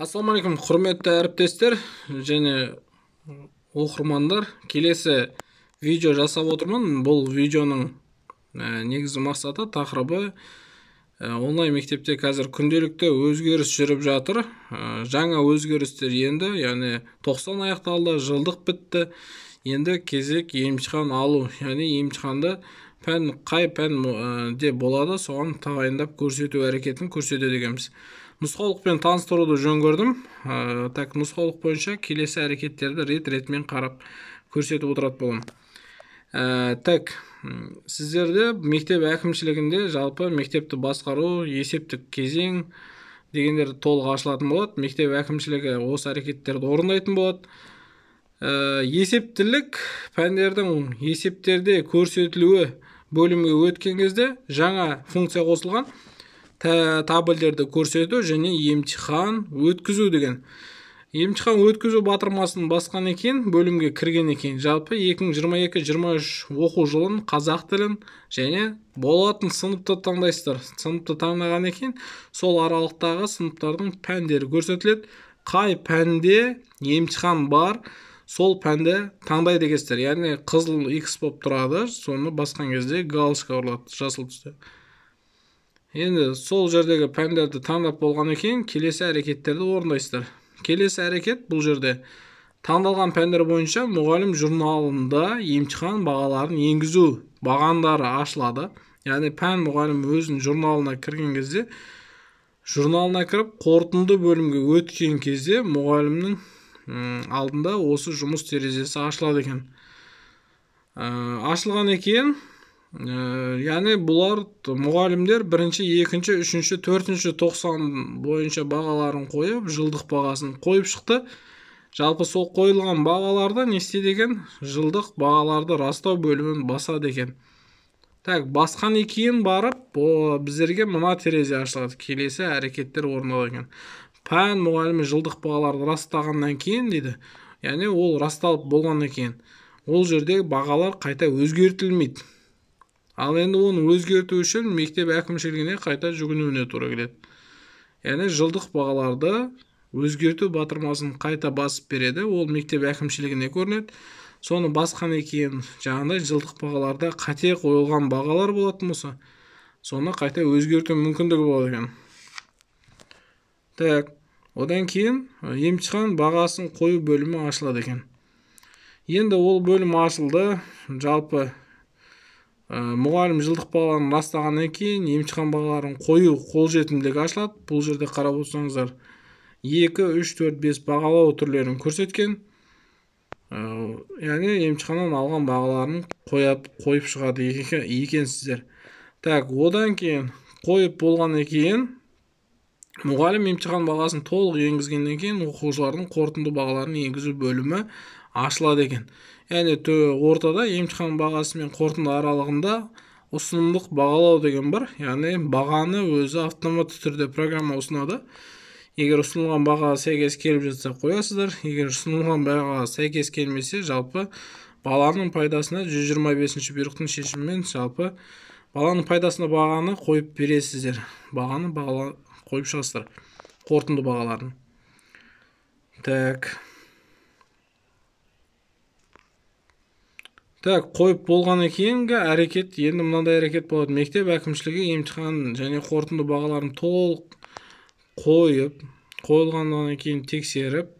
Ассалаумағалейкум, құрметті әріптестер және оқырмандар. Келесі видео жасап отырмын. Бұл видеоның негізгі мақсаты, тақырыбы онлайн мектепте қазір күнделікті өзгеріс жүріп жатыр. Жаңа өзгерістер енді, яғни 90 аяқталды, жылдық бітті. Енді кезек емтихан алу, яғни емтиханды пән қай пән де болады, соған тағайындап көрсету әрекетін көрсетеді екенбіз. Нұсқаулықпен таныстыруды жөн көрдім. Так, нұсқаулық бойынша келесі әрекеттерді рет-ретімен қарап көрсетіп отыратын боламын. Так, сіздерде мектеп әкімшілігінде жалпы мектепті басқару, есептік кезең дегендер толық ашылатын болады. Мектеп әкімшілігі осы әрекеттерді орындайтын болады. Есептілік пәндердің есептерде көрсетілуі бөлімге өткен кезде жаңа функция қосылған. Табельдерді көрсету және емтихан өткізу деген. Емтихан өткізу батырмасын басқан екен, бөлімге кірген екен, жалпы 2022-23 оқу жылын, қазақ тілін және болатын сыныпты таңдайсыздар. Сыныпты таңдаған екен, сол аралықтағы сыныптардың пәндері көрсетіледі. Қай пәнде емтихан бар, сол пәнді таңдайды екенсіздер. Яғни қызыл X болып тұрады, соны басқан кезде галочка ұрылады жасыл түсте. Енді сол жердегі пәндерді таңдап болған екен, келесі әрекеттерді орындайсыздар. Келесі әрекет бұл жерде таңдалған пәндер бойынша мұғалім журналында емтихан бағаларын енгізу бағандары ашылады. Яғни пән мұғалім өзінің журналына кірген кезде, журналына кіріп қорытынды бөлімге өткен кезде мұғалімнің алдында осы жұмыс терезесі ашылады екен. Ашылған екен, яғни бұлар мұғалімдер бірінші, екінші, үшінші, төртінші тоқсан бойынша бағаларын қойып, жылдық бағасын қойып шықты. Жалпы сол қойылған бағаларды не істейді екен? Жылдық бағаларды растау бөлімін басады екен. Так, басқан кейін барып, біздерге мына терезе ашылады. Келесі әрекеттер орындалады екен. Пән мұғалімі жылдық бағаларды растағаннан кейін дейді, яғни ол расталып болғаннан кейін ол жердегі бағалар қайта өзгертілмейді. Ал енді оны өзгерту үшін мектеп әкімшілігіне қайта жүгінуіне тура келеді. Яғни жылдық бағаларды өзгерту батырмасын қайта басып береді, ол мектеп әкімшілігіне көрінеді. Соны басқан кейін жаңағыдай жылдық бағаларда қате қойылған бағалар болатын болса, соны қайта өзгерту мүмкіндігі болады екен. Так, одан кейін емтихан бағасын қою бөлімі ашылады екен. Енді ол бөлім ашылды. Жалпы мұғалім жылдық бағаларын растағаннан кейін емтихан бағаларын қою қолжетімділігі ашылады. Бұл жерде қарап отырсаңыздар 2, 3, 4, 5 бағалау түрлерін көрсеткен. Яғни емтиханнан алған бағаларын қойып шығады екенсіздер. Так, одан кейін қойып болғаннан кейін мұғалім емтихан бағасын толық енгізгеннен кейін оқушылардың қорытынды бағаларын енгізу бөлімі ашылады екен. Яғни ортада емтихан бағасы мен қорытынды аралығында ұсынымдық бағалау деген бар. Яғни бағаны өзі автоматты түрде программа ұсынады. Егер ұсынылған бағаға сәйкес келіп жатса қоясыздар, егер ұсынылған бағаға сәйкес келмесе, жалпы баланың пайдасына 125-ші бұйрықтың шешімімен жалпы баланың пайдасына бағаны қойып бересіздер. Бағаны қойып шығасыздар, қорытынды бағаларын. Так. Так, қойып болғаннан кейінгі әрекет, енді мынандай әрекет болады. Мектеп әкімшілігі емтихан және қорытынды бағаларын толық қойып, қойылғаннан кейін тексеріп,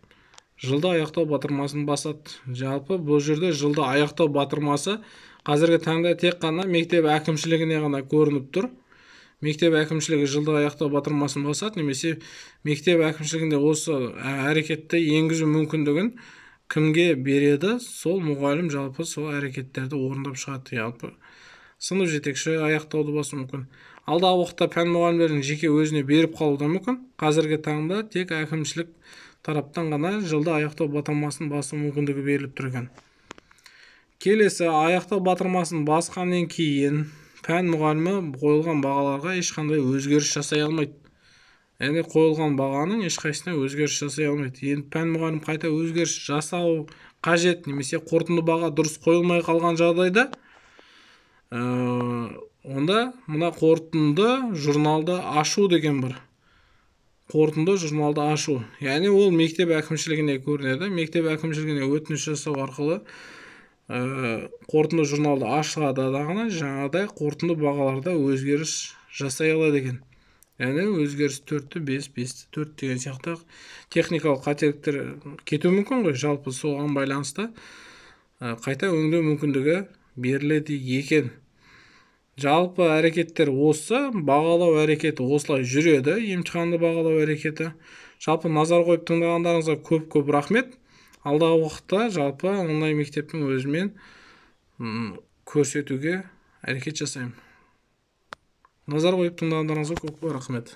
жылды аяқтау батырмасын басады. Жалпы бұл жерде жылды аяқтау батырмасы қазіргі таңда тек қана мектеп әкімшілігіне ғана көрініп тұр. Мектеп әкімшілігі жылды аяқтау батырмасын басады, немесе мектеп әкімшілігінде осы әрекетті енгізу мүмкіндігін кімге береді, сол мұғалім жалпы сол әрекеттерді орындап шығады. Жалпы сынып жетекші аяқтауды басуы мүмкін. Алдағы уақытта пән мұғалімдерінің жеке өзіне беріп қалуы да мүмкін. Қазіргі таңда тек әкімшілік тараптан ғана жылды аяқтау батырмасын басу мүмкіндігі беріліп тұр екен. Келесі аяқтау батырмасын басқаннан кейін пән мұғалімі қойылған бағаларға ешқандай өзгеріс жасай алмайды. Яғни қойылған бағаның ешқайсысына өзгеріс жасай алмайды. Енді пән мұғалім қайта өзгеріс жасау қажет немесе қорытынды баға дұрыс қойылмай қалған жағдайда, онда мына қорытынды журналды ашу деген бар. Қорытынды журналды ашу, яғни ол мектеп әкімшілігіне көрінеді. Мектеп әкімшілігіне өтініш жасау арқылы қорытынды журналды ашылады дағыны, жаңағыдай қорытынды бағаларда өзгеріс жасай алады екен. Яғни өзгеріс 4-ті 5, 5-ті 4 деген сияқты техникалық қателіктер кетуі мүмкін ғой, жалпы соған байланысты қайта өңдеу мүмкіндігі беріледі екен. Жалпы әрекеттер осы, бағалау әрекеті осылай жүреді, емтиханды бағалау әрекеті. Жалпы назар қойып тыңдағандарыңызға көп-көп рахмет. Алдағы уақытта жалпы онлайн мектептің өзімен көрсетуге әрекет жасаймын. Назар қойып тыңдағандарыңызға көп-көп рахмет.